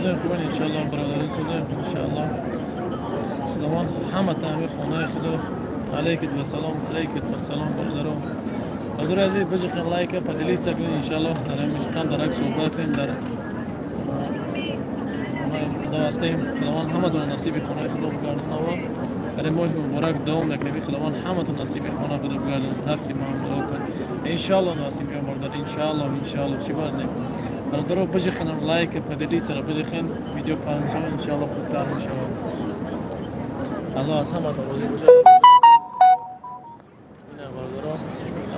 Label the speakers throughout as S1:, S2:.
S1: Содем хубен иншаллоҳ бародари содем иншаллоҳ. Худованд ҳама таҳми хонаи худо алейкум вассалом, алейкум вассалом бародаро. Бародари азиз, бижиқен лайка, поделиться кунед иншаллоҳ. Дар ҳамин кам дарак суҳбат кунем дар хонаи худо ҳастем. Худованд ҳаматон насиби хонаи худо бигардонад. Дар ин моҳи муборак дуо мекунем, Худованд ҳаматон насиби хона худо бигардонад. Ҳаққи мо дуо кун. Иншаллоҳ Насим ҷон бародар, иншаллоҳ, иншаллоҳ чӣ бояд накунем. Бародаро бижиқенам лайк, поделиться бижиқен, видео паҳн шавад, иншаллоҳ хубтар мешавад. Аллоҳ аз ҳаматон розӣ бошад. Ина бародаро,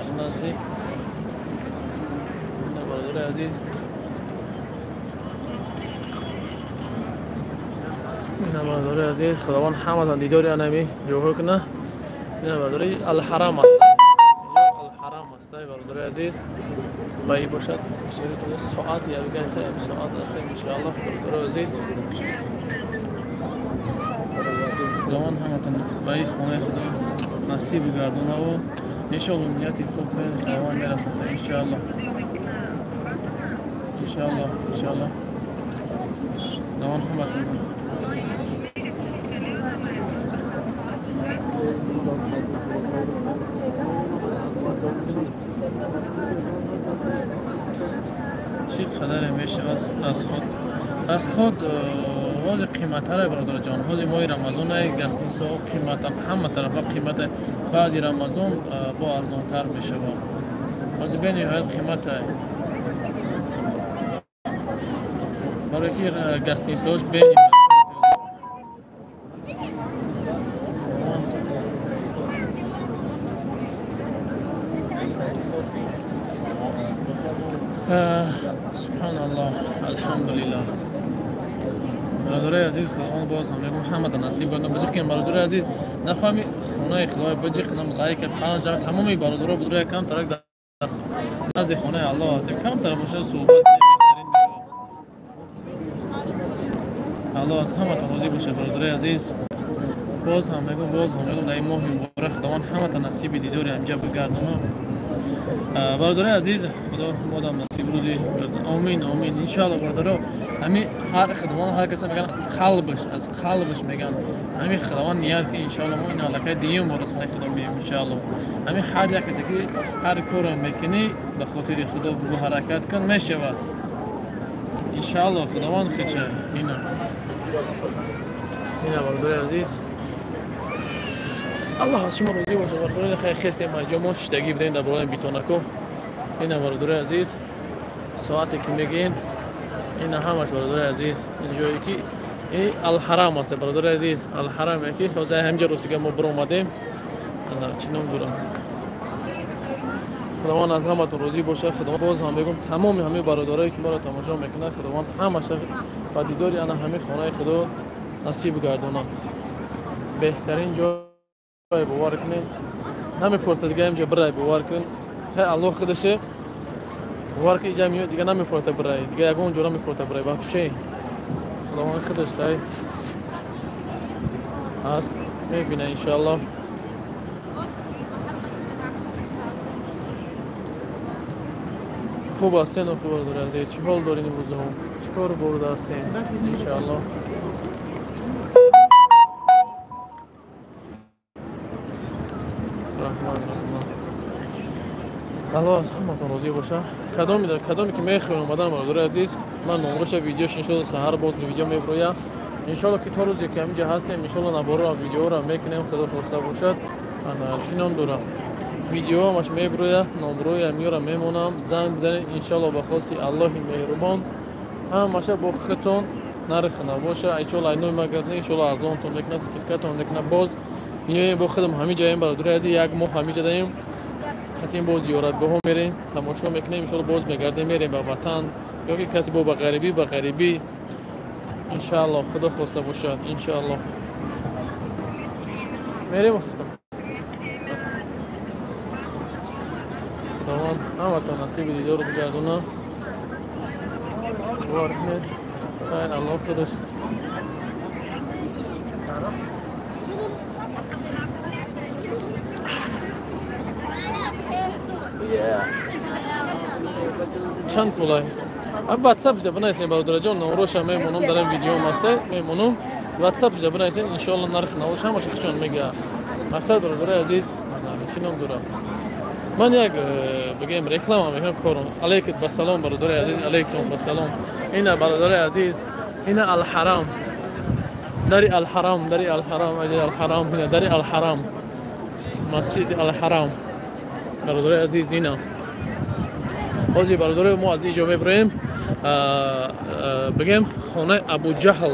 S1: аз назди ина бародари азиз, ина бародари азиз, Худованд ҳаматон дидори анами ҷоҳо кунад. Ина бародари Алҳарам аст. Алҳарам аст, бародари азиз. Ба ин бошад соат яган соат ҳастем иншоаллоҳ бародари азиз. Худованд ҳаматон ба ин хонаи худо насиб гардонаву иншоаллоҳ нияти хуб Худованд мерасонад иншоаллоҳ. Иншоаллоҳ, иншоаллоҳ. Худованд ҳаматон чӣ қадаре мешавад аз худ ҳозир қиматтаре бародарҷон. Ҳозир моҳи Рамазон гастинсо қиматан ҳама тарафа қимата. Баъди Рамазон бо арзонтар мешавад. Ҳозир бениҳоят қимата. Барои ки гастинсош бениҳоят субҳаналлоҳ, алҳамдулиллаҳ. Бародарои азиз, Худованд боз ҳам мегӯм ҳамата насиб гардонад. Биҷиқем бародарои азиз, нахоҳам хонаи Худои биҷиқнам лайка панҷ тамоми бародаро будро кам тарак дар назди хонаи Аллоҳ ҳастем. Кам тара бошад суҳбат беҳтарин мешавад. Аллоҳ аз ҳаматон розӣ бошад бародарои азиз. Боз ҳам мегӯм, боз ҳам мегӯм, дар ин моҳи муборак Худованд ҳамата насиби дидори ҳамҷа бигардонад. Бародарои азиз, Худо модам насиб рӯзи омин, омин иншоаллоҳ бародаро. Ҳамин ҳар Худованд ҳар каса меган аз қалбаш, аз қалбаш меган. Ҳамин Худованд ният ки иншоаллоҳ мо ин аллакай дуюм бор хонаи Худо меоем иншоаллоҳ. Ҳамин ҳар як касе ки ҳар корро мекунӣ ба хотири Худо бугу ҳаракат кун мешавад иншоаллоҳ. Худованд хеча ина ина бародарои азиз, Аллоҳ аз шумо розӣ бошад. Бародарои хайр, хестем инҷо мо шиштагӣ будем дар болои битонако. Ина бародарои азиз, соате ки мегӯем ина ҳамаш бародарои азиз, инҷое ки ин Алҳарам аст бародарои азиз. Алҳарам ки ҳозир ҳаминҷо ростига мо биромадем. Чӣ ном дорам? Худованд аз ҳаматон розӣ бошад. Худованд боз ҳам мегӯм тамоми ҳамаи бародарое ки моро тамошо мекунанд, Худованд ҳамаша ба дидори ана ҳамаи хонаи Худо насиб гардонад. Беҳтарин ҷой бовар кунем, намефорта дига инҷо бирай бовар кун. Хай Аллоҳ худаше бовар ки инҷа меояд дига намефорта бирай, дига ягон ҷо намефорта бирай. Вообще Худованд худаш тай ҳаст мебина иншоаллоҳ. Хуб ҳастен охи бародари азиз, чӣ ҳол дорин имрӯзҳо? Чӣ кор бурда ҳастем иншоаллоҳ? Раҳмат, раҳмат. Аллоҳ аз ҳаматон розӣ бошад. Кадоме ки мехоҳем омадан бародари азиз, ман номроша видеош иншоаллоҳ саҳар боз видео меброям. Иншоаллоҳ ки то рӯзе ки ҳаминҷа ҳастем, иншоаллоҳ наборро видеоро мекунем, Худо хоста бошад. Ана чӣ ном дорам? Видеоамаш меброя, номрои ҳамиёро мемонам, занг бизанед иншоаллоҳ ба хости Аллоҳи меҳрубон. Ҳамаша бо худтон нарх набоша, иншоаллоҳ айнои ма гап не, иншоаллоҳ арзонтон мекунад, скидкатон мекунад. Боз меоем бо худам ҳамин ҷоем бародари азиз, як моҳ ҳамин ҷа даем. Хатим боз зиёратгоҳҳо мерем, тамошо мекунем, иншоаллоҳ боз мегардем, мерем ба ватан ё ки касе бо ба ғарибӣ, ба ғарибӣ иншоаллоҳ Худо хоста бошад, иншоаллоҳ мерем. Уста Худованд ҳаматон насиби дидору бигардонад. Бовар кунед, хайр Аллоҳ худаш чанд пулай? WhatsApp шуда бинависем бародараҷон, номроша мемонам дар ин видеом аста, мемонам. WhatsApp шуда бинависем, иншоалло нарх навош ҳамаша хичон мега. Мақсад бародари азиз, чӣ ном дорам? Ман як бигем реклама мекунам кором. Алейкум басалом бародари азиз, алейкум басалом. Ина бародари азиз, ина Алҳарам. Дари Алҳарам, дари Алҳарам, аҷи Алҳарам, ина дари Алҳарам. Масҷиди Алҳарам. Бародари азиз, ина. Ҳозир бародари мо аз инҷо мебароем, бигем хонаи Абуҷаҳл,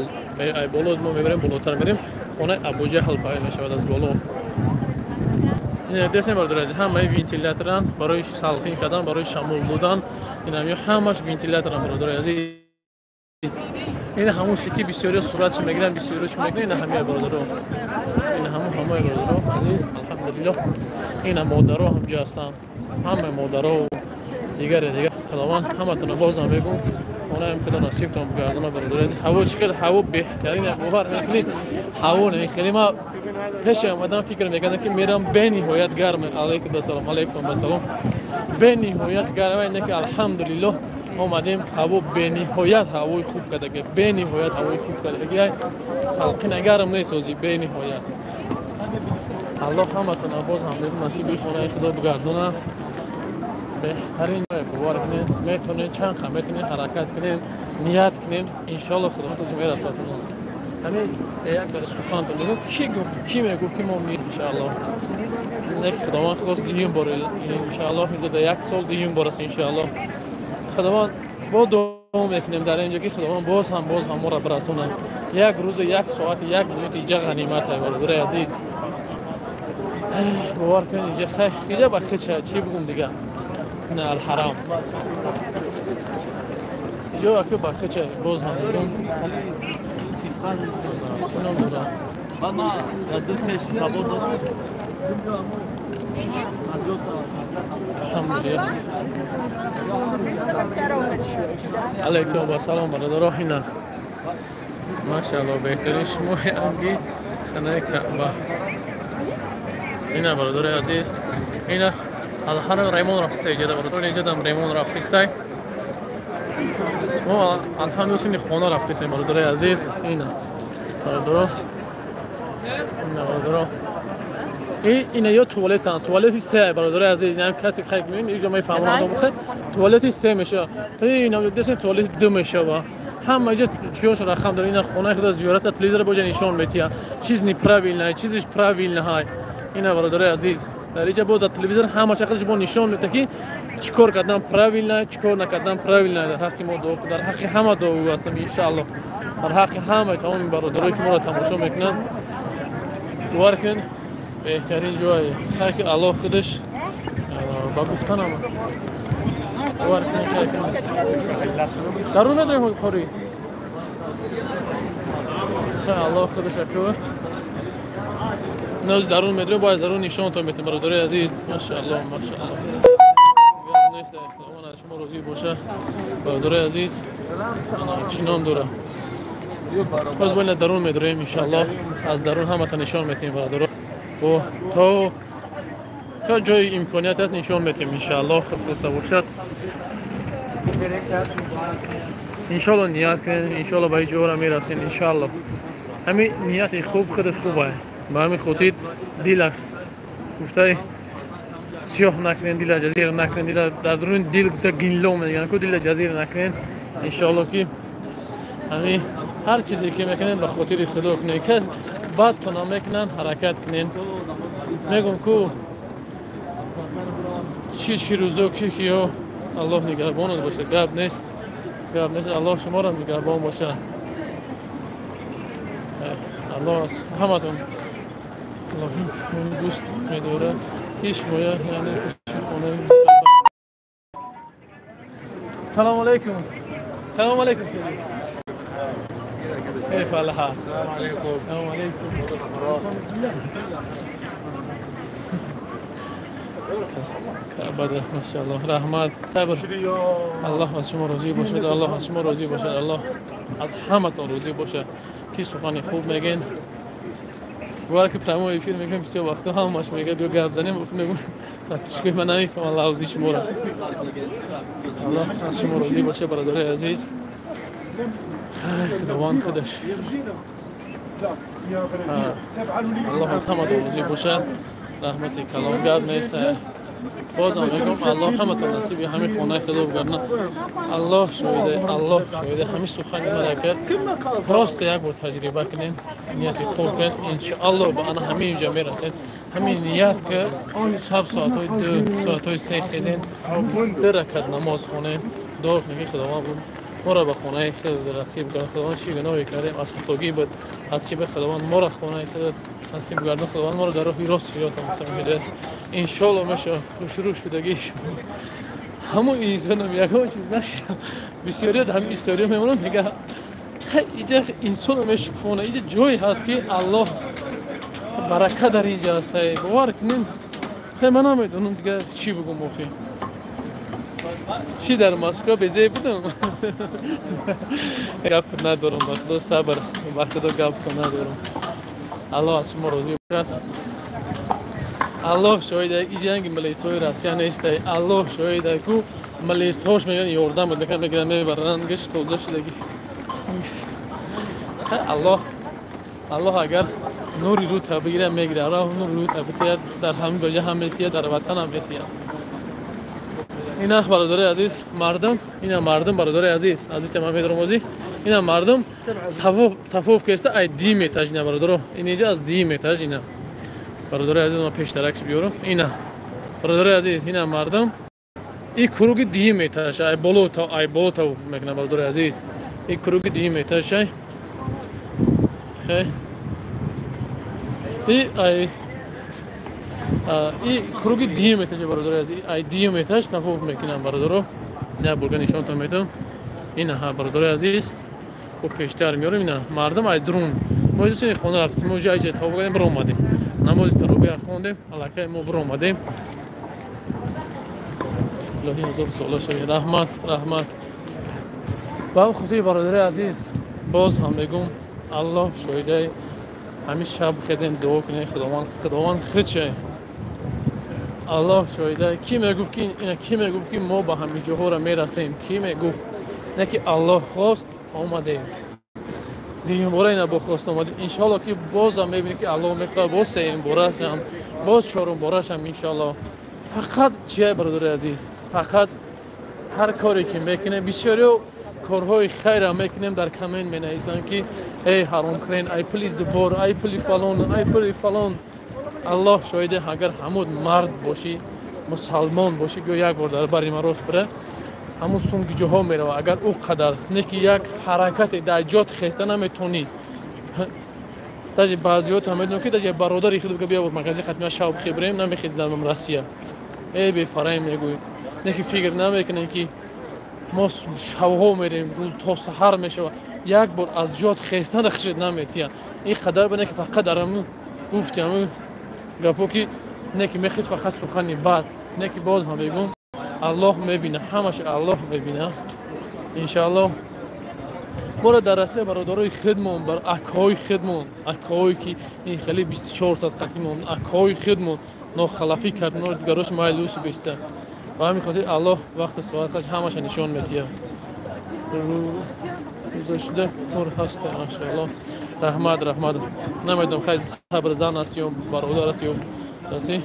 S1: боло мо мебарем, болотар мерем, хонаи Абуҷаҳл пайдо мешавад аз боло. Десем бародари азиз, ҳамаи вентиляторан барои салқин кардан, барои шамол додан, ин ҳамаш вентиляторан бародари азиз. Ин ҳамон ки бисёриё суратш мегиранд, бисёриё чӣ мекунанд, ин ҳамаи бародаро. Ин ҳамон ҳамаи бародаро азиз, алҳамдулиллоҳ. Ина модаро ҳамҷо ҳастанд, ҳамаи модаро дигаре дигар. Худованд ҳаматонро бозам мегӯм, хонаам худо насибтон бигардона бародари азиз. Ҳаво чӣ қадр ҳаво беҳтарин, бовар мекунед, ҳаво не хеле. Ма пеши омадан фикр мекардам ки мерам бениҳоят гарм. Алейкум басалом, алейкум басалом. Бениҳоят гарм, ине ки алҳамдулиллоҳ омадем, ҳаво бениҳоят ҳавои хуб кардаги, бениҳоят ҳавои хуб кардаги, салқина гарм нест ҳозир, бениҳоят. Аллоҳ ҳаматонро боз ҳам насиби хонаи худо бигардона. Беҳтарин ҷой, бовар кунед, метавонед чанд қа метавонед ҳаракат кунед, ният кунед, иншоалло худованд тоза мерасонад. Ҳамин як сухантон мегӯм, ки гуфт, ки мегуфт ки мо иншоалло не худованд хост дуюм бор иншоалло, инҷо дар як сол дуюм бор аст иншоалло. Худованд бо дуо мекунем дар инҷо ки худованд боз ҳам моро бирасонад. Як рӯз, як соат, як минут инҷа ғанимат аст бародари азиз. Бовар кунед, инҷа хай, инҷа ба хича чӣ бигӯм дига? На Алҳарам. Инҷо аку ба хича боз ҳам бигӯм. Ном дорам. Алҳамдулиллоҳ. Алейкум вассалом бародаро, ина. Машааллоҳ, беҳтарин шумо анги хонаи Каъба. Ина бародари азиз, ина Алҳарам Раймон рафтиста иҷода бародарон, иҷодам Раймон рафтистай. Мо алҳамдулиллоҳ хона рафтистем бародари азиз. Ина бародаро, ина бародаро, ина ё туалетан, туалети се бародари азиз. Ина касе хайр мебинем, инҷо мефаҳмонам бухай. Туалети се мешава. Ина десен туалети ду мешава. Ҳама иҷо чиёш рақам дора. Ина хонаи худо зиёрата телевизор божа нишон метия. Чиз неправильно, чизиш правильно ҳай. Ина бародари азиз, дар инҷа бо дар телевизор ҳама шаклаш бо нишон мета ки чӣ кор кардан правильно, чӣ кор накардан правильно. Дар ҳаққи мо дуо, дар ҳаққи ҳама дуо ҳастам иншааллоҳ. Дар ҳаққи ҳама тамоми бародарое ки моро тамошо мекунанд, бовар кунед, беҳтарин ҷой. Хайр ки Аллоҳ худаш ба гуфтанам бовар кунед, хайр кунед. Дарун медорем қори. Аллоҳ худаш акру. Ноз дарун медорем, бояд дарун нишонтон метем бародарои азиз. Машааллоҳ, машааллоҳ. Гап нест, худованд аз шумо розӣ боша бародарои азиз. Чӣ ном дора? Боз бояд дарун медорем иншааллоҳ. Аз дарун ҳамата нишон метем бародаро. Бо то ҷои имконият аст нишон метем иншааллоҳ, худ хоста бошад. Иншоаллоҳ ният кунед, иншоаллоҳ ба ҳеҷ ҷора мерасем иншоаллоҳ. Ҳамин нияти хуб худаш хуб аст. Ба ҳамин хотир дил аст гуфтаи сиёҳ накунед, дила ҷазира накунед, дила дар даруни дил гуфта гинло мегӯянд ку, дила ҷазира накунед. Иншоаллоҳ ки ҳамин ҳар чизе ки мекунед ба хотири худо кунед. Кас бад то намекунанд, ҳаракат кунед. Мегӯм ку чӣ чӣ рӯзо ки киё Аллоҳ нигаҳбонат бошад. Гап нест, гап нест. Аллоҳ шуморо нигаҳбон бошад. Аллоҳ аз ҳаматон Аллоҳи дӯст медорад ки шумоя яъне хонаи. Салом алейкум. Салом алейкум. كيف الحال؟
S2: السلام عليكم.
S1: السلام عليكم. Каъбада, машааллоҳ, раҳмат, сабр. Аллоҳ аз шумо розӣ бошад, Аллоҳ аз шумо розӣ бошад, Аллоҳ аз ҳаматон розӣ бошад ки сухани хуб мегӯен. Бовар ки прямой эфир мекунем, бисёр вақто ҳамаш мега биё гап занем, мегӯм Подписчикои ман намефаҳманд лавзи шуморо. Аллоҳ аз шумо розӣ боша, бародарои азиз. Худованд худаш. Аллоҳ аз ҳаматон розӣ бошад. Раҳмати калон гап нест. Бозам мегӯям, Аллоҳ ҳаматон насиби ҳамин хонаи худо бигардонад. Аллоҳ шоҳиде, Аллоҳ шоҳиде. Ҳамин сухани ман ки просто як бор таҷриба кунем, нияти хуб кунем, иншоаллоҳ ба ана ҳамин ҷо мерасед. Ҳамин ният ки шаб соатҳои 2, соатҳои 3 хезем, 2 ракат намоз хонем, дуо кунем ки Худованд моро ба хонаи худ насиб гардонад. Худованд чӣ гуноҳе кардем, аз хатогӣ буд, аз чӣ буд, Худованд моро хонаи худ насиб гардонад. Худованд моро дар роҳи рост сироти мустақим ҳидоят. Иншоаллоҳ меша хушрӯ шудагии шумо. Ҳамон инсонам ягон чиз нашидам. Бисёрият ҳамин история мемонанд, мега иҷа инсоно мешукфона, иҷа ҷое ҳаст ки Аллоҳ барака дар инҷа аст. Бовар кунем, хай ман намедонам дигар чӣ бигӯм охи. Чӣ дар Москва безеб будам? Гап надорам, ба Худо сабр, ба Худо гап надорам. Аллоҳ аз шумо розӣ бошад. Аллоҳ шоҳиде, ин ҷанги милисҳои Россия нест. Аллоҳ шоҳиде, ку милисҳош мегӯянд ёрдам мекунанд, мегиранд, мебаранд, гашт тоза шудагӣ. Аллоҳ, Аллоҳ агар нури рӯта бигирад, мегирад. Аллоҳ нури рӯта битиҳад, дар ҳамин ҷо ҳам метиҳад, дар ватан ҳам метиҳад. Ина бародарои азиз, мардум, ина мардум бародарои азиз, азиз ки ман медорам озӣ, ина мардум тафоф кеста ай дим этаж ина бародаро, ин инҷа аз дим этаж ина. Бародарои азиз, ман пештаракш биёрам. Ина бародарои азиз, ина мардум и круги дим этаж, ай боло та, ай боло тавоф мекунад бародарои азиз. И круги дим этаж ай. Хе. И ай и круги дим этаж бародарои азиз, ай дим этаж тавоф мекунанд бародаро. Ина бурга нишонтон медам. Ина ҳа бародарои азиз, бо пештар меорам. Ина мардум ай друн. Мо иҷо хона рафтем, мо иҷо тавоф кардем, биромадем. Намози таровиҳ хондем, аллакай мо биромадем. Илоҳи ҳазор сола шавед. Раҳмат, раҳмат. Ба хотири бародарои азиз, боз ҳам мегӯм, Аллоҳ шоҳидаи ҳамин шаб хезем, дуо кунем, Худованд, Худованд худше. Аллоҳ шоҳида. Ки мегуфт ки ина, ки мегуфт ки мо ба ҳамин ҷоҳоро мерасем? Ки мегуфт? Не ки Аллоҳ хост, омадем. Дуюм бора ина бо хост омадем. Иншоаллоҳ ки бозам мебинем ки Аллоҳ мехоҳад, боз сеюм борашам, боз чорум борашам иншоаллоҳ. Фақат чия бародари азиз? Фақат ҳар коре ки мекунем, бисёриё корҳои хайра мекунем, дар коммент менависанд ки эй ҳаромхӯрен, ай пули зубор, ай пули фалон, ай пули фалон. Аллоҳ шоҳиде, агар ҳамун мард бошӣ, мусалмон бошӣ, биё як бор дар бари ман рост бира, ҳамун сунги ҷоҳо мерава. Агар ӯ қадар не ки як ҳаракате дар ҷот хеста наметонӣ. Даже баъзиёт ҳам медонам ки даже бародари худ бигӯ биё магазин хатмия шаб хебрем, намехезӣ дар Россия. Эй бефараем мегӯӣ. Не ки фикр намекунем ки мо шабҳо мерем, рӯз то саҳар мешавад. Як бор аз ҷот хестан хушед наметиҳанд. Ин қадар бинед ки фақат дар ҳамун гуфти ҳамун гапо ки не ки мехез фақат сухани бад, не ки боз ҳам мегӯм, Аллоҳ мебина, ҳамаш Аллоҳ мебина. Иншоаллоҳ моро дар Россия бародарои худмон, бар акои худмон, акое ки ин хеле 24 соат қатимон, акои худмон нохалафӣ кард, моро дигарош майлус беста. Ба ҳамин хотир Аллоҳ вақти соаташ ҳамаша нишон медиҳад. Рӯзашуда кор ҳаста, машааллоҳ. Раҳмат, раҳмат. Намедонам хай сабр зан аст ё бародар аст ё раси,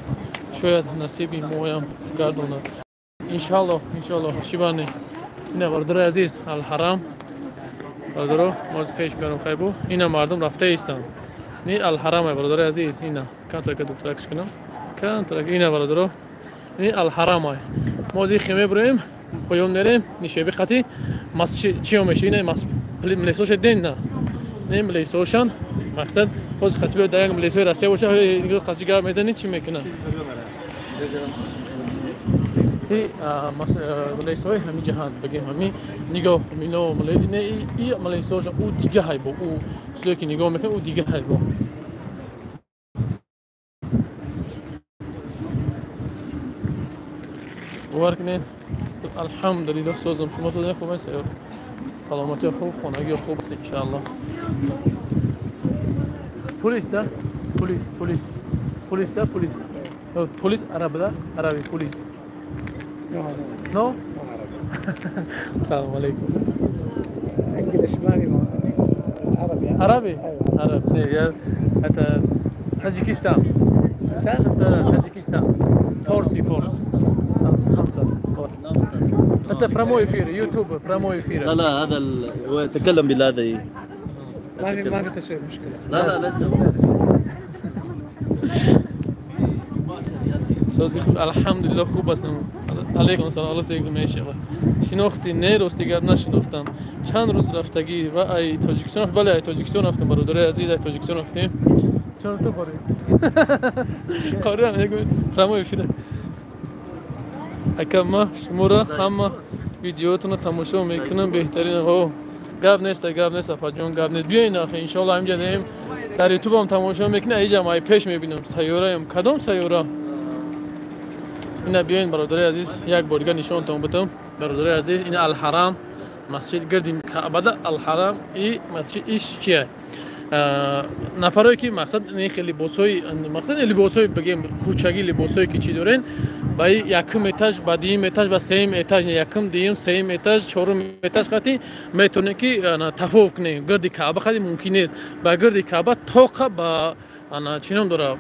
S1: шояд насиби моям гардонад. Иншоаллоҳ, иншоаллоҳ. Чӣ бани? Ина бародарои азиз, Алҳарам. Бародаро, мо аз пеш меорам хайбу. Ина мардум рафта истанд. Ни Алҳарам, бародарои азиз, ина. Кантрака духтаракш кунам. Кантрака, ина бародаро. Ни Алҳарам. Мо аз ин хеме бироем, поён мерем, нишеби қати масҷид чиё меша? Ина милисоша ден на. Не милисошан. Мақсад боз қати биро дар як милисои Россия боша, қати гап мезанӣ, чӣ мекунад? И милисои ҳамин ҷаҳан бигем, ҳамин нигоҳ мино не и милисоша ӯ дига ҳайбо, ӯ чизе ки нигоҳ мекунад, ӯ дига ҳайбо. Бовар кунед, алҳамдулиллоҳ, созам шумо созем, хуб аст, саломатӣ хуб, хонагӣ хуб аст иншоаллоҳ. Полис да? Полис, полис. Полис да, полис. Полис араб, да? Араби полис. No? السلام عليكم.
S2: English ما في عربي.
S1: عربي؟ عربي. هذا تاجيكستان. تاجيكستان. فارسي فارس. خمسة. أنت прямой эфир يوتيوب прямой эфир.
S3: لا لا هذا هو يتكلم بالهذا.
S2: ما في تصوير مشكلة.
S3: لا لا ليس.
S1: سازی خوب الحمدلله خوب هستم. علیکم السلام. الله سیگو میشه. شناختی نه راستی گپ نشناختم. چند روز رفتگی و ای تاجیکستان بله ای تاجیکستان رفتم برادر عزیز ای تاجیکستان رفتیم. چون تو قاری قاری هم میگم прямой эфир. Ака ма шуморо ҳама видеотонро тамошо мекунам беҳтарин. О гап нест гап нест апаҷон гап нест. Биёин ахи иншоалло ҳаминҷа дем дар ютубам тамошо мекунӣ аиҷам ай пеш мебинам сайёраем кадом сайёра. Ина биёин бародари азиз як бор дигар нишонтон бутам бародари азиз ина Алҳарам масҷид гирди Каъбада Алҳарам и масҷид иш чия нафарое ки мақсад не хеле либосҳои мақсад либосҳои бигем кӯчагӣ либосҳое ки чӣ дорен ба якум этаж ба дуюм этаж ба сеюм этаж якум дуюм сеюм этаж чорум этаж қати метавонем ки тафовут кунем гирди Каъба қати мумкин нест ба гирди Каъба тоқа ба чӣ ном дора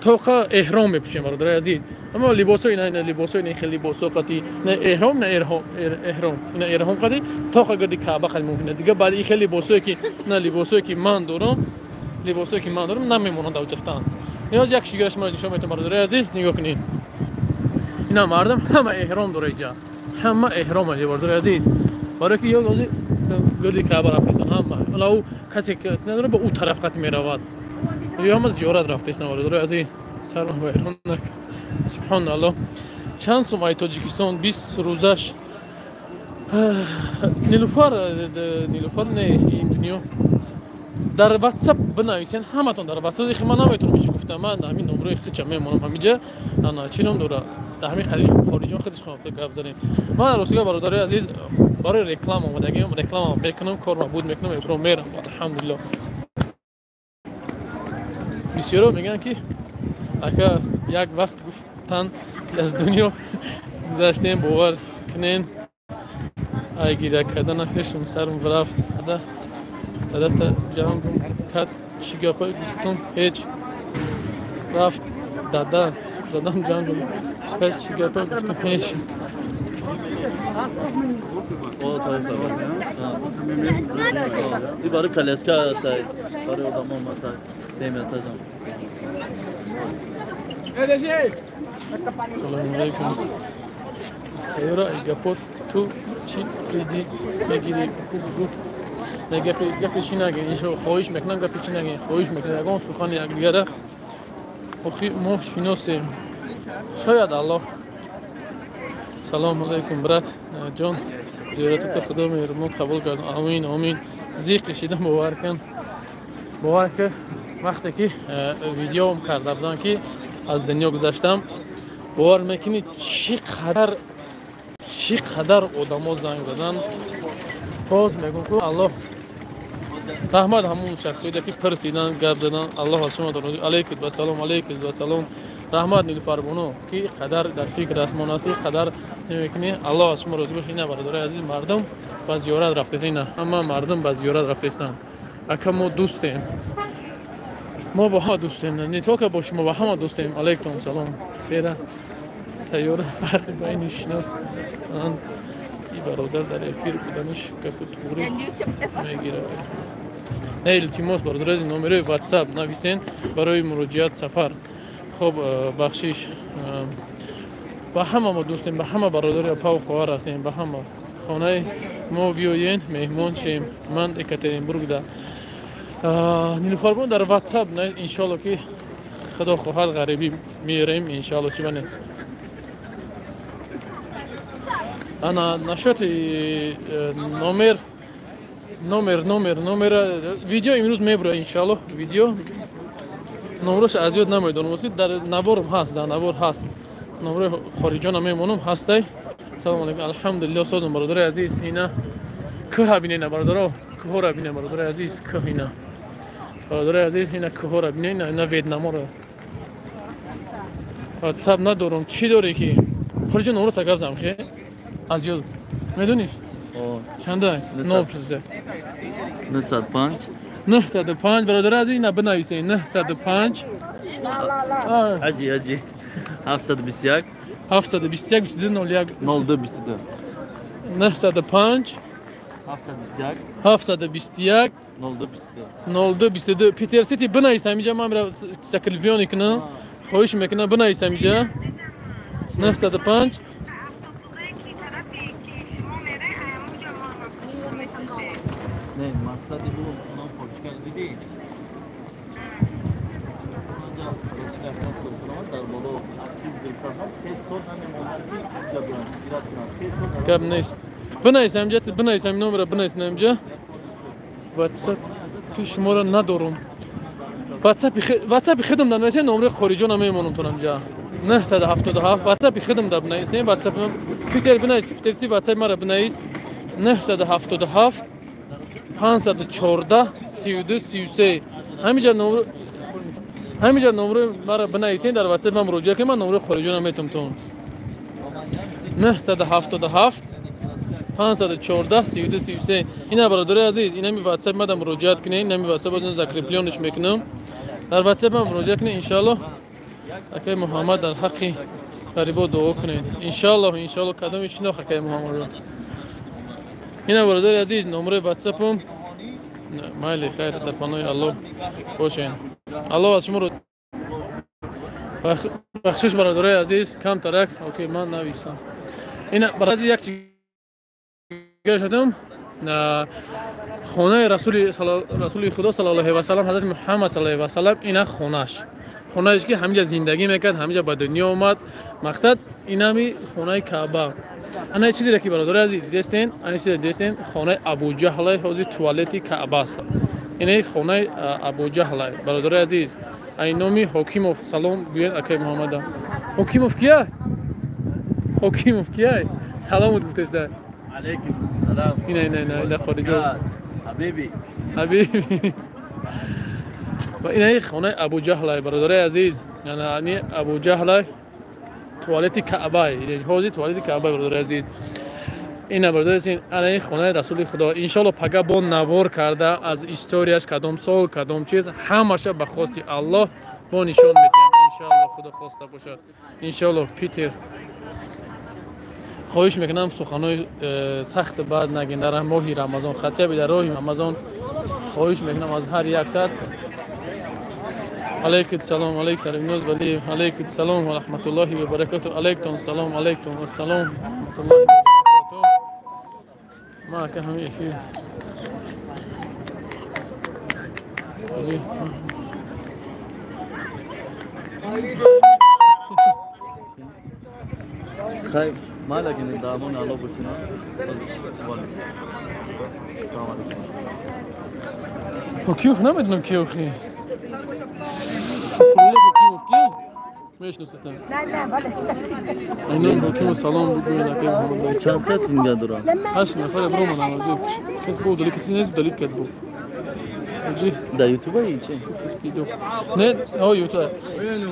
S1: тоқа эҳром мепӯшем бародари азиз. Аммо либосҳо ина либосҳо ина хеле либосҳо қати на эҳром на эҳром ина эҳром қати тоқа гирди Каъба қати мумкин аст. Дигар баъд ин хеле либосҳое ки на либосҳое ки ман дорам либосҳое ки ман дорам намемонанд дар ҷафтан. Ниёз як шигираш маро нишон метавон бародари азиз нигоҳ кунед. Ина мардум ҳама эҳром дора инҷа ҳама эҳром аст бародари азиз. Барои ки ёз ҳозир гирди Каъба рафтаистанд ҳама. Ҳала ӯ касе ки надора ба ӯ тараф қати меравад. Ё ҳама зиёрат рафтаистанд бародари азиз. Сарам вайрон накун. Субҳоналлоҳ. Чанд сум ай Тоҷикистон 20 рӯзаш Нилуфар Нилуфар не ин дунё дар WhatsApp бинависен ҳаматон дар WhatsApp хи ман наметавонам ҳеҷ гуфтам ман ҳамин номрои хича мемонам ҳаминҷа ана чӣ ном дора дар ҳамин қадри хориҷон худаш хоҳам гап занем. Ман ростига бародари азиз барои реклама омадагиам реклама мекунам кор мабуд мекунам ибро мерам алҳамдулиллоҳ. Бисёро мегӯянд ки ака як вақт гуфтан ки аз дунё гузаштем бовар кунен ай гиря кардана ҳешум сарм рафт дадата ҷангум кад чӣ гапҳое гуфтум ҳеҷ рафт дада дадам ҷангум кад чӣ гапҳое гуфтум ҳеҷ.
S3: Барои коляска барои одамо масалан сем этажам.
S1: Салому алайкум. Сайёра ай гапот ту чӣ приди мегирӣ гу не гапи гапи чӣ нагӣ иншо хоҳиш мекунам гапи чӣ нагӣ хоҳиш мекунам ягон сухани якдигара охи мо шиносем шояд Аллоҳ. Салому алайкум брат ҷон зиёратата Худо меҳрубон қабул кард. Амин амин. Зиқ кашидам бовар кун бовар ки вақте ки видеом карда будам ки аз дунё гузаштам бовар мекунӣ чӣ қадар одамо занг задан. Боз мегӯм ку Аллоҳ раҳмат ҳамон шахсоида ки пирсидан гап задан. Аллоҳ аз шумо розӣ. Алайкум вассалом алайкум вассалом. Раҳмат Нилуфарбону ки қадар дар фикр аст мон аст қадар намекунӣ. Аллоҳ аз шумо розӣ бошад. Ина бародари азиз мардум ба зиёрат рафтаистанд. Ина ҳама мардум ба зиёрат рафтаистанд. Ака мо дӯстем мо бо ҳама дӯстем не только бо шумо бо ҳама дӯстем. Алайкум салом. Сера сайёра фарқи байни шинос и бародар дар эфир буданаш гапу туғрӣ мегирад. Не илтимос бародари азиз номерои WhatsApp нависен барои муроҷиат сафар. Хоб бахшиш ба ҳама мо дӯстем ба ҳама бародари апаву хоҳар ҳастем ба ҳама. Хонаи мо биёен меҳмон шем. Ман Екатеринбургда. Нилуфарбон дар WhatsApp иншоалло ки Худо хоҳад ғарибӣ меорем иншоалло ки бане. Ана насчёти номер номер номер номер видео имрӯз мебура иншоалло видео номрош аз ёд намедонам дар наворам ҳаст дар навор ҳаст номрои хориҷона мемонам ҳастай. Салому алайкум. Алҳамдулиллоҳ созум бародари азиз. Ина кӯҳа бинена бародаро кӯҳора бинен бародари азиз кӯҳ ина бародари азиз ина кӯҳора бинен ина Вьетнаморо. WhatsApp надорам. Чӣ дорӣ ки? Хориҷа номро тагап зам хе? Аз ёд. Медониш? Чанда? 9
S3: 905
S1: 905 бародар азиз, ина бинависед 905
S3: Аҷи, аҷи. 721
S1: 721 22 01
S3: 02 22
S1: 905
S3: 721
S1: 721
S3: 02 22
S1: 02 22 Питер Сити бинависам инҷа, ман закрепленный кунам. Хоҳиш мекунам бинависам инҷа 905.
S3: Не, мақсади ӯ онон почка дидӣ? Онҷа Расули Акрам саллаллоҳу алайҳи васаллам дар боло асир гирифтаанд, 3 сол намемонад ки инҷа биёянд, ҳиҷрат кунанд. 3 сол
S1: гап нест. Бинависам инҷа, бинависам номера, бинависам инҷа. WhatsApp шуморо надорам. WhatsApp худам дар нависем, номери хориҷо намемонам тон инҷа. 977 WhatsApp худам дар бинависем, WhatsApp Питер бинавис, Питер Си WhatsApp маро бинавис. 977 514 32 33. Ҳаминҷа номери маро бинависем, дар WhatsApp ман муроҷиат кунем, ман номери хориҷо наметам тон. 977 514 32 33. Ина бародари азиз, инами WhatsApp мада муроҷиат кунед, инами WhatsApp бозин закрепленныйш мекунам. Дар WhatsApp ман муроҷиат кунед, иншааллоҳ. Акай Муҳаммад дар ҳаққи ғарибо дуо кунед. Иншааллоҳ, иншааллоҳ кадоми шинох акай Муҳаммад. Ина бародари азиз, номери WhatsApp-ум. Майли, хайр, дар паноҳи Аллоҳ бошед. Аллоҳ аз шумо бахшиш бародари азиз, камтарак, окей, ман нависам. Ина барои як шудам хонаи расули худо саллаллоҳу алайҳи васаллам, ҳазрати Муҳаммад саллаллоҳу алайҳи васаллам, ина хонаш. Хонаеш ки ҳаминҷа зиндагӣ мекард, ҳаминҷа ба дунё омад. Мақсад инами хонаи Каъба. Ана чизере ки бародари азиз дидестен, ана чизе дидестен, хонаи Абуҷаҳлай, ҳозир туалети Каъба аст. Ина хонаи Абуҷаҳлай. Бародари азиз, ай номи Ҳокимов салом гӯяд акай Муҳаммада. Ҳокимов кия? Ҳокимов кия? Саломут гуфтеста.
S3: Алейкум салом.
S1: Ина ина ина ина хориҷо.
S3: Ҳабиби.
S1: Ҳабиби. Ва ина хонаи Абуҷаҳлай, бародари азиз. Яъне Абуҷаҳлай туалети Каъба. Ҳозир туалети Каъба, бародари азиз. Ина бародари азиз, ана ин хонаи Расули Худо. Иншоаллоҳ пага бо навор карда аз историяш кадом сол, кадом чиз, ҳамаша ба хости Аллоҳ бо нишон метиҳам. Иншоаллоҳ Худо хоста бошад. Иншоаллоҳ Питер хоҳиш мекунам суханои сахт бад нагин дар моҳи Рамазон, хатиаби дар роҳи Рамазон. Хоҳиш мекунам аз ҳар як тат. Алейкум салом, алейк салим валиев, алейкум салом ва раҳматуллоҳи ва баракатуҳ, алейкум салом, алейкум ассалом ва раҳматуллоҳи ва баракатуҳ. Ма ака ҳами эфир.
S3: Хайр, майлак ин дамон Аллоҳ бошина. Салом алейкум.
S1: Ҳокимов намедонам ки охи. Шукрулло Ҳокимов ки? Мешносатам. Айнон Ҳокимов салом бигӯед акай Муҳаммад.
S3: Чанд кас зинда дорад?
S1: 8 нафар бромадам ҳозир. Кас бо удалить каси нест, удалить кард бо.
S3: Да ютуба и чи?
S1: Не, о ютуба.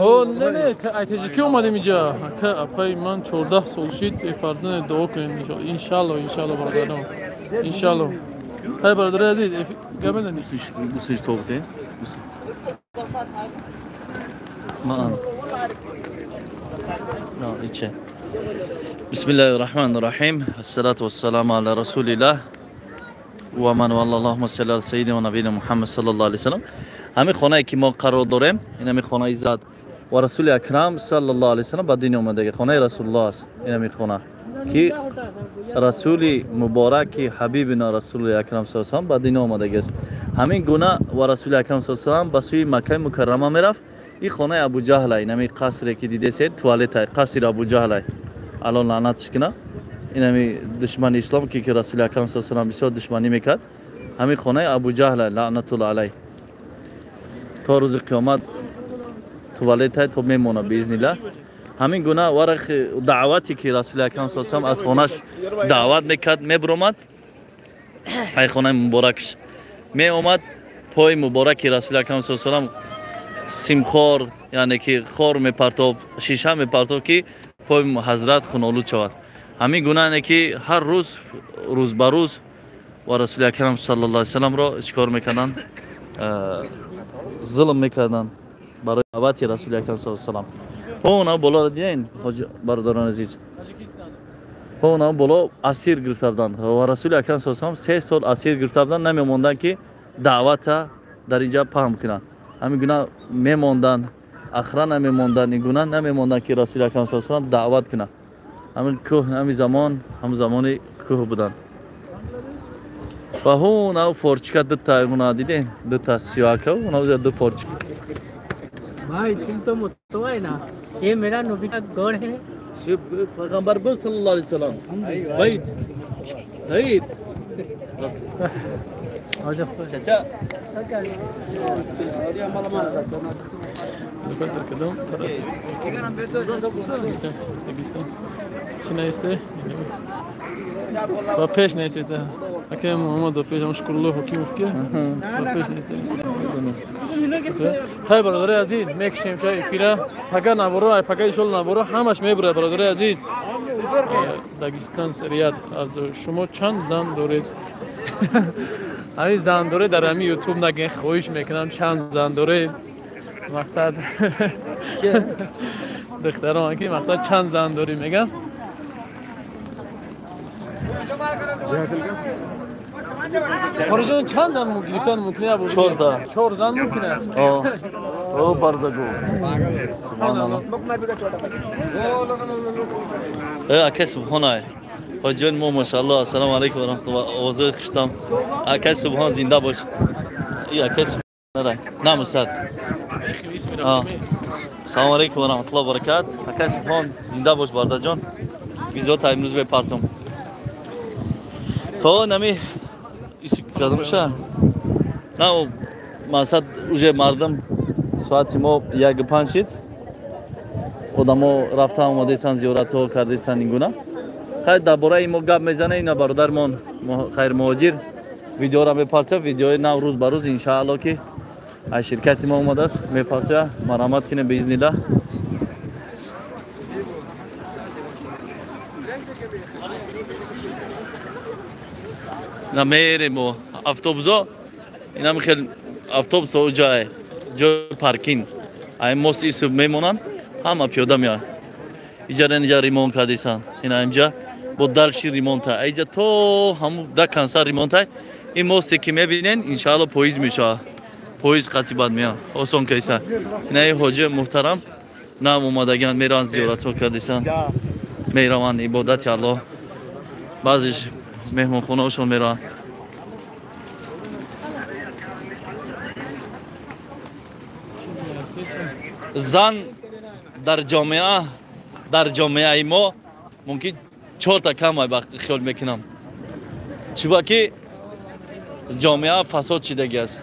S1: О не не, ай таҷикӣ омадем инҷа. Ака апаи ман 14 сол шид, бефарзанд дуо кунед иншоаллоҳ. Иншоаллоҳ, иншоаллоҳ бародарон. Иншоаллоҳ. Хай бародари азиз, гап мезанӣ?
S3: Гусиш тобте. Маан. На, иче. Бисмиллаҳир раҳмонир раҳим. Ассалату вассаламу ала расулиллаҳ. Ва ман валла Аллоҳумма салли ала саййидина ва набийина Муҳаммад саллаллоҳу алайҳи васаллам. Ҳамин хонае ки мо қарор дорем, ин ҳамин хонаи зад ва Расули Акрам саллаллоҳу алайҳи васаллам ба дунё омадаги хонаи Расулуллоҳ аст. Ин ҳамин хона ки Расули мубораки ҳабибина Расули Акрам саллаллоҳу алайҳи васаллам ба дунё омадаги аст. Ҳамин гуна ва Расули Акрам саллаллоҳу алайҳи васаллам ба сӯи Маккаи Мукаррама мерафт. Ин хонаи Абуҷаҳла, ин ҳамин қасре ки дидесед, туалета, қасри Абуҷаҳла. Аллоҳ лаънатш кунад. Ин ҳами душмани ислом ки Расули Акрам саллаллоҳу алайҳи васаллам бисёр душманӣ мекард. Ҳамин хонаи Абуҷаҳла лаънатуллоҳ алайҳ. То рӯзи қиёмат туалета то мемонад биизниллаҳ. Ҳамин гуна варақи даъвате ки Расули Акрам саллаллоҳу алайҳи васаллам аз хонаш даъват мекард, мебуромад, ай хонаи муборакш меомад, пои мубораки Расули Акрам саллаллоҳу алайҳи васаллам Симхор, яъне ки хор мепартов, шиша мепартов, ки пои ҳазрат хунолуд шавад. Ҳамин гуна яъне ки ҳар рӯз, рӯз ба рӯз ва Расули Акрам саллаллоҳу алайҳи васалламро чикор мекарданд? Зулм мекарданд барои даъвати Расули Акрам саллаллоҳу алайҳи васаллам. Ҳо, болоро дидаин, бародарони азиз, ҳо, боло асир гирифта буданд ва Расули Акрам саллаллоҳу алайҳи васаллам 3 сол асир гирифта буданд, намемонданд ки даъвата дар инҷа паҳн кунанд. Ҳамин гуна мемонданд, ахра намемонданд, ин гуна намемонданд ки Расули Акрам саллаллоҳу алайҳи васаллам даъват кунанд. Ҳамин кӯҳ, ҳамин замон, ҳамин замони кӯҳ буданд. Ва ҳуна форчика дута ҳуна дидем, дута сиёҳака, ҳуна ду форчика.
S4: भाई तुम तो मुत्तो है ना, ये मेरा नबी का घर है।
S3: पैगंबर सल्लल्लाहु अलैहि वसल्लम बैत बैत चाचा
S1: Ба пеш несите. Аке Муҳаммад ба пеш, Шукрулло Ҳокимов ки ба пеш несите. Хай бародари азиз, мекушем ша эфира. Пага наворо, ай пага иншолло наворо ҳамаш мебурад бародари азиз. Дагистон Рият, аз шумо чанд зан доред? Ҳамин зан доред дар ҳамин ютуб нагин, хоҳиш мекунам, чанд зан доред? Мақсад духтарон ки мақсад чанд зан дорӣ меган? Фарижон чанд зан гирифтан мумкин аст?
S3: Чорта.
S1: 4 зан мумкин аст?
S3: О, бардагу. Субҳаналлоҳ. Ака субҳона. Ҳоҷиён мо машааллоҳ. Ассалому алайкум ва раҳматуллоҳ. Овозҳои хуштам. Ака субҳон зинда бош. И ака субҳон намусад. Ассалому алайкум ва раҳматуллоҳ ва баракат. Ака субҳон зинда бош бардаҷон. Визота имрӯз мепартом. Хо нами кадомша? На, масад уже мардум соати мо 1:05 шид. Одамо рафта омадесан, зиёратҳо кардесан ин гуна. Хайр, дар бораи мо гап мезанем, ина бародармон хайр муҳоҷир видеоро мепартояд, видеои нав рӯз ба рӯз иншаалло ки аз ширкати мо омадааст мепартояд. Марҳамат кунем биизнилла. На мерем автобусо, инам хел автобусо ҷой ҷои паркинг. Ай мост ис мемонанд, ҳама пиёда меоянд. Иҷара инҷа ремонт кардисан. Ина инҷа бо далши ремонта. Иҷа то ҳаму да конса ремонта. Ин мосте ки мебинен, иншаалло поиз мешавад. Поиз қатъи бад меояд. Осон кайса. Ина ин ҳоҷи муҳтарам нав омадагиан мераванд зиёратҳо кардисан. Мераванд ибодати Аллоҳ. Баъзеш меҳмонхонаҳошон мераванд. Зан дар ҷомеа, дар ҷомеаи мо мумкин 4та кам хиёл мекунам. Чуба ки ҷомеа фасод шидаги аст.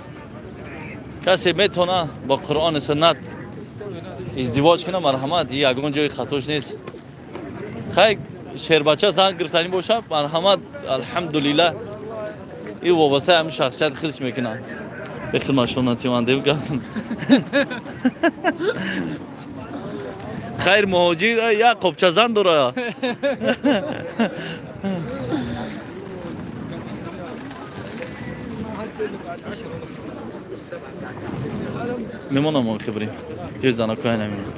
S3: Касе метавона бо Қуръони суннат издивоҷ кунад, марҳамат, ягон ҷои хатош нест. Хай шербача зан гирифтанӣ бошад, марҳамат, алҳамдулиллаҳ, ин вобастаи ҳамин шахсияти худаш мекунад. Бехидматшон гапсан. Хайр муҳоҷир як қопча зан дора. Мемонам он хибрим. Ҷои занакоя намемонам.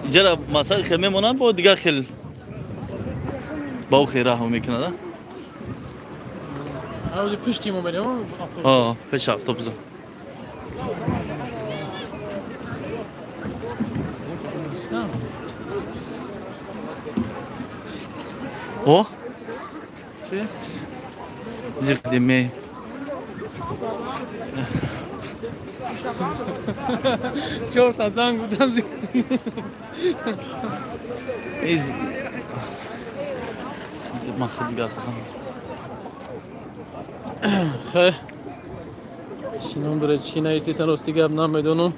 S3: Иҷара масал хел мемонам, бо дигар хел ба ӯ хел раҳм мекунад. Пеши автобуса. О? Зиқдиме.
S1: Чорта зан гудам зиқ.
S3: Из ман худ гап задам.
S1: Хай. Чӣ ном дорад, чӣ наистесан, рости гап намедонам.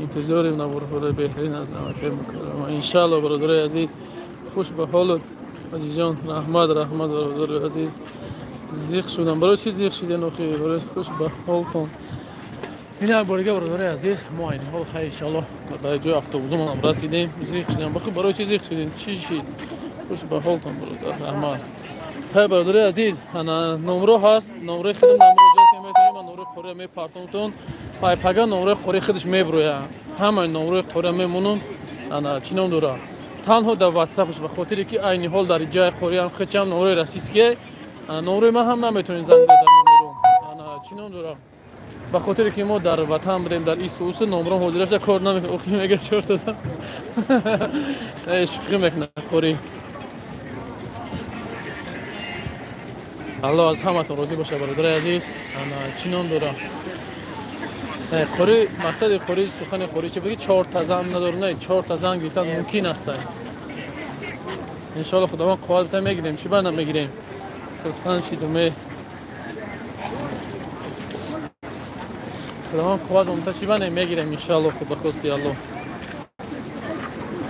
S1: Интизорим наворҳои беҳтарин аз Маккаи Мукаррама. Иншаалло бародарои азиз, хуш ба ҳолат ҳоҷиҷон. Раҳмат, раҳмат бародарои азиз. Зиқ шудам. Барои чӣ зиқ шуден охи? Барои хуш ба ҳолтон. Ин як бор дига бародарои азиз, мо айни ҳол хай иншаалло ба ҷои автобусумонам расидем. Зиқ шудем. Бахи барои чӣ зиқ шудем? Чӣ шид? Хуш ба ҳолтон бародар. Раҳмат. Хай бародарои азиз, ана номро ҳаст, номрои худам намуроҷиат метавонем, ман номрои қория мепартонтон. Пай пага номрои қори худаш меброя. Ҳамаи номрои қория мемонам. Ана чӣ ном дора? Танҳо дар ватсапш, ба хотире ки айни ҳол дар ҷои қориам хичам номрои российский, ана номрои ман ҳам наметавонед занг зада номером. Ана чӣ ном дора? Ба хотире ки мо дар ватан будем, дар исус номром ҳозираша кор намекунад. Охи мега чорта зан. Шӯхӣ мекунад қори. Аллоҳ аз ҳаматон розӣ бошад бародари азиз. Ана чӣ ном дора? Қори мақсади қори сухани қори чи буд? Чорта зан надорам, не, чорта зан гирифтан мумкин аст. Иншоалло Худованд қувват бита мегирем, чӣ ба намегирем? Хурсанд шидум. Худованд қувват мумта, чӣ ба намегирем иншоалло, худ ба хости Аллоҳ.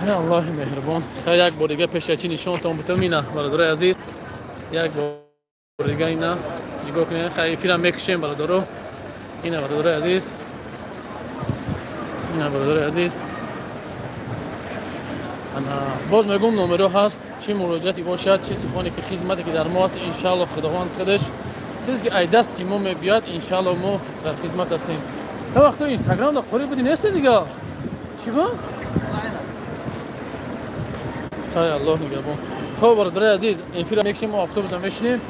S1: Эй Аллоҳи меҳрубон. Хай як бор дига пешачи нишонтон бутам ина бародарои азиз. Як бор дига ина нигоҳ кунед. Хай эфирам мекушем бародаро. Ина бародарои азиз. Ина бародарои азиз. Ана боз мегӯм номеро ҳаст, чӣ муроҷиате бошад, чӣ сухоне ки хизмате ки дар мо аст, иншаалло Худованд худаш чизе ки ай дасти мо мебиёд, иншаалло мо дар хизмат ҳастем. Та вақто Инстаграм дар қори буди нести дига? Чӣ ба? Ай Аллоҳ нигаҳбон. Хоб бародарои азиз, эфира мекушем, мо автобуса мешинем.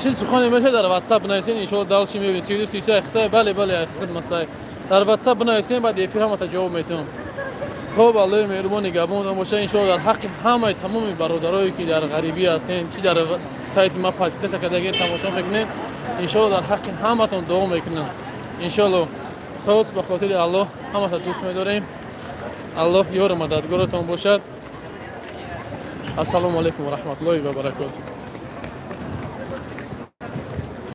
S1: Чӣ сухоне мешавад дар WhatsApp бинависед, иншоалло дальше мебинем. 32 33 хитай, бале, бале, аз худ масай. Дар WhatsApp бинависем, баъд эфир ҳамата ҷавоб метавон. Хоб Аллоҳи меҳрубон нигаҳбонтон бошад. Иншоалло дар ҳаққи ҳамаи тамоми бародарое ки дар ғарибӣ ҳастен, чӣ дар сайти ма подписаться кардаги тамошо мекунед, иншоалло дар ҳаққи ҳаматон дуо мекунам. Иншоалло хос ба хотири Аллоҳ ҳамата дӯст медорем. Аллоҳ ёру мададгоратон бошад. Ассалому алайкум ва раҳматуллоҳи ва баракотуҳ.